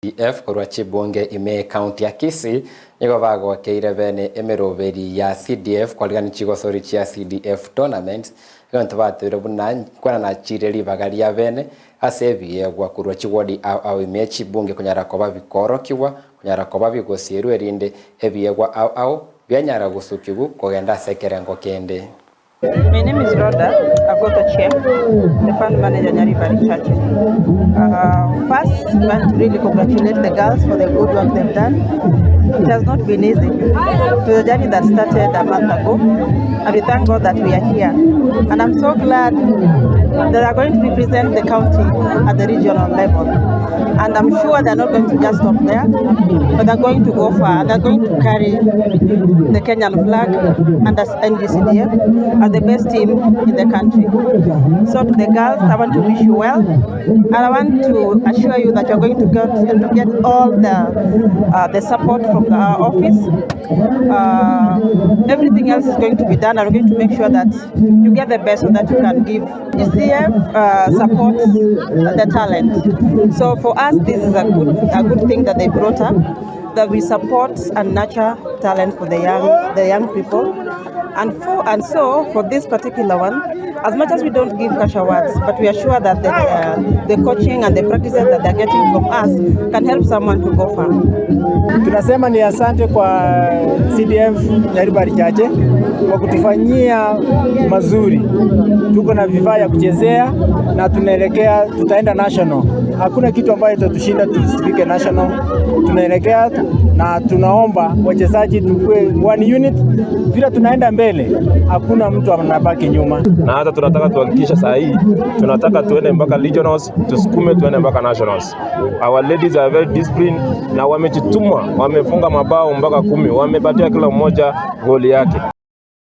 CDF korwa chibunge ime ekaunti ya Kisii nigo bagokeire bene emeroberi ya CDF kwarigania chigosori chia CDF tournaments egento batebirie buna nkwana chire ribaga ria bene ase ebiegwa korwa chiwodi ao ao ime chibunge konyara koba bikoorokigwa konyara koba bigosierwa erinde ebiegwa ao ao bianyara gosukigwa kogenda ase ekerengo kende. My name is Rhoda Agoto Chieng, the fund manager Nyaribari Chache. Uh, first, we want to really congratulate the girls for the good work they've done. It has not been easy. It was a journey that started a month ago, and we thank God that we are here. And I'm so glad that they are going to represent the county at the regional level. And I'm sure they're not going to just stop there, but they're going to go far. They're going to carry the Kenyan flag and as NGCDF as the best team in the country. So to the girls, I want to wish you well, and I want to assure you that you're going to get to get all the uh, the support from the, our office. Uh, everything else is going to be done, and we're going to make sure that you get the best so that you can give. GCF uh, supports the talent. So for us, this is a good a good thing that they brought up that we support and nurture talent for the young the young people. And for and so for this particular one, as much as we don't give cash awards, but we are sure that the, uh, the coaching and the practices that they're getting from us can help someone to go far. Tunasema ni asante kwa CDF Nyaribari Chache kwa kutufanyia mazuri. Tuko na vifaa ya kuchezea na tunaelekea, tutaenda national. Hakuna kitu ambayo itatushinda tusifike national. Tunaelekea na tunaomba wachezaji tukue one unit, vile tunaenda mbele, hakuna mtu anabaki nyuma. Na hata tunataka tuhakikisha saa hii tunataka tuende mpaka regionals, tusukume tuende mpaka nationals. Our ladies are very disciplined na wamejituma, wamefunga mabao mpaka 10, wamepatia kila mmoja goli yake.